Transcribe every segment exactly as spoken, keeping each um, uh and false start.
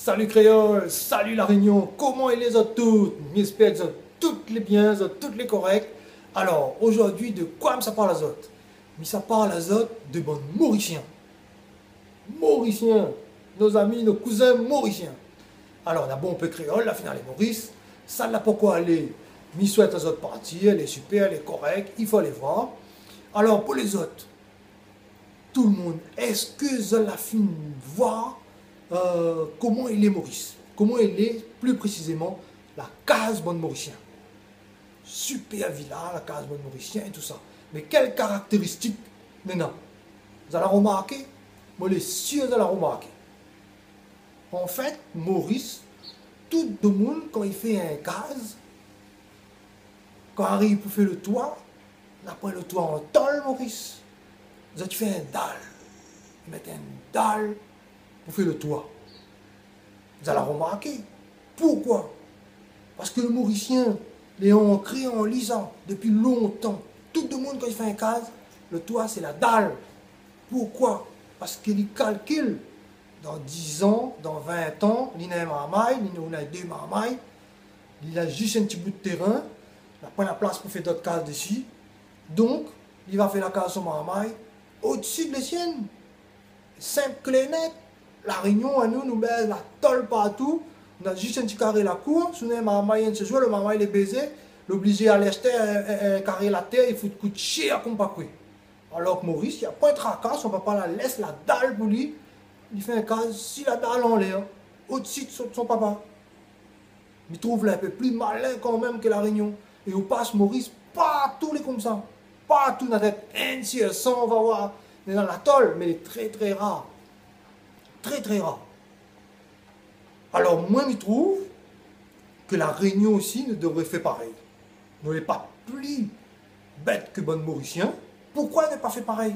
Salu kréol, salu La Rényon, koman i lé zot tout ? Mi éspèr zot tout lé bien, zot tout lé korèk. Alor, ojourdui, de koi mi sa parl azot ? Mi sa parl azot de bann Morisien. Morisien, nos amis, nos cousins mauriciens. Alor, na bonpé kréol la fine alé Moris, sat la pankor alé, mi souèt azot partir, lé super, lé korèk, i fo alé voir. Alor, pou lézot, tout le monde, èske zot la fine voir, euh, koman i lé Moris ? Koman i lé, pli présizéman, la kaz bann Morisien ? Super vila, la kaz bann Morisien é tousa. Mé kèl karaktéristik néna ? Zot la romarké ? Moin lé sir zot la romarké. An fèt, Moris, tout demoun, kan i fé in kaz, kan i ariv pou fé le toi, na poin le toi an tol, Moris. Zot i fé in dal. I mèt in dal pou fé le toi. Zot la romarké. Poukoi ? Parske le Morisien lé ankré an li sa, dopi lontan. Tout demoun, kan i fé in kaz, le toi, sé la dal. Poukoi ? Parske li kalkil, dan diz an, dan vin an, li na in marmay, li na, ou na dé marmay, li na zis in ti bout térin, na poin la plas pou fé dot kaz dési. Donk, li va fé la kaz son marmay odsi de lé sienn. Sinp, klèr, nèt. La Rényon, anou, nou bèz la tol partou. Nou na zis in ti karé la kour. Si ou na in marmay, inn sé zour, le marmay lé bézé, lé oblizé alé ashté in, in, in karé la tèr, i fout kout shèr konm pa koué. Alor ke Moris, i na poin traka, son papa la lès la dal pou li. Li fé in kaz si la dal anlèr, odsi de son, son papa. Mi trouv la in pé pli malin kanmèm ke La Rényon. É ou pas Moris, partou lé konmsa. Partou, na pétèt inn sir san, ou va voir, néna la tol, mé lé trè, trè rar. Trè, trè rar. Alor, moin, mi trouv ke La Rényon osi, nou devré fé parèy. Nou lé pa pli bèt ke bann Morisien. Poukoi ne pa fé parèy ?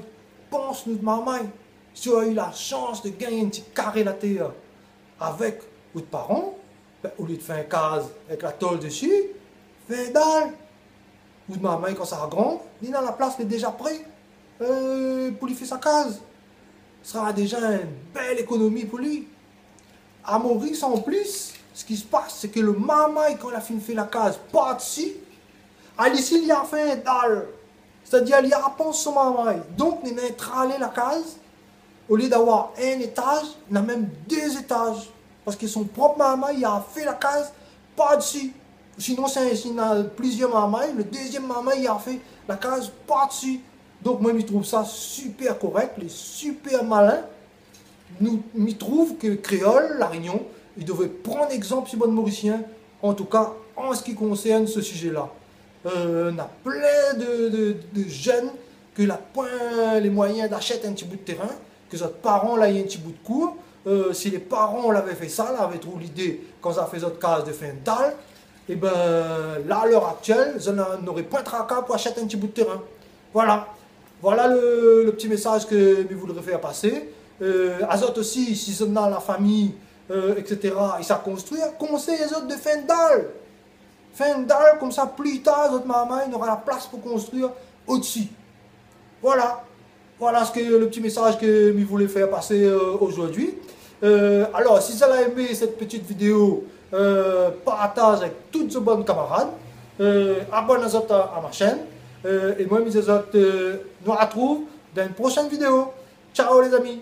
Pans nout marmay. Si ou la u la shans de gingn in ti karé la tèr avèk out paran, bin, olié de fé in kaz avèk la tol dési, fé in dal. Out marmay, kan sa gran, li na la plas, lé déza pré, euh, pou li fé sa kaz. Sra déza in bèl ékonomi pou li. A Moris, an plis, sak i pas, sé ke le marmay, kan la fine fé la kaz par dsi, ali osi, li la fé in dal. Sétadir, li la pans son marmay. Donk, néna in tralé la kaz, olié d'avoir in étaz, na mèm dé étaz. Parske son prop marmay, li la fé la kaz par dsi. Sinon, sé, si na plizièr marmay, le dézièm marmay, li la fé la kaz par dsi. Donk, moin, mi trouv sa super korèk, lé super malin. Nou, mi trouv ke kréol, La Rényon, i devré pran égzanp si bann Morisien, an tou ka, an sak i konsèrn se sizé-la. Euh, na plin de, de, de jenn ke la poin lé moiyin d'ashèt in ti bout térin, ke zot paran la u in ti bout kour. Euh, si lé paran lavé fé sa, lavé trouv lidé, kan zot la fé zot kaz, de fé in dal, é bin, la, a lèr aktièl, zot na, noré poin traka pou ashèt in ti bout térin. Voilà. Voilà le, le ti mésaz ke mi voudré fé pasé. Euh, azot osi, si zot na la fami, euh, et cetera, i sa konstrui, konsèy azot de fé in dal. Fé in dal, konmsa, pli tar, zot marmay nora la plas pou konstrui odsi. Voilà. Voilà sak, le ti mésaz ke mi voulé fé pasé, euh, ojourdui. Euh, alor, si zot la émé sèt ti vidéo, euh, partaz avèk tout zot bann kamarad, euh, abonn azot a, a ma shèn, euh, é moin, mi di azot, euh, nou artrouv dan in proshèn vidéo. Ciao, lé zami.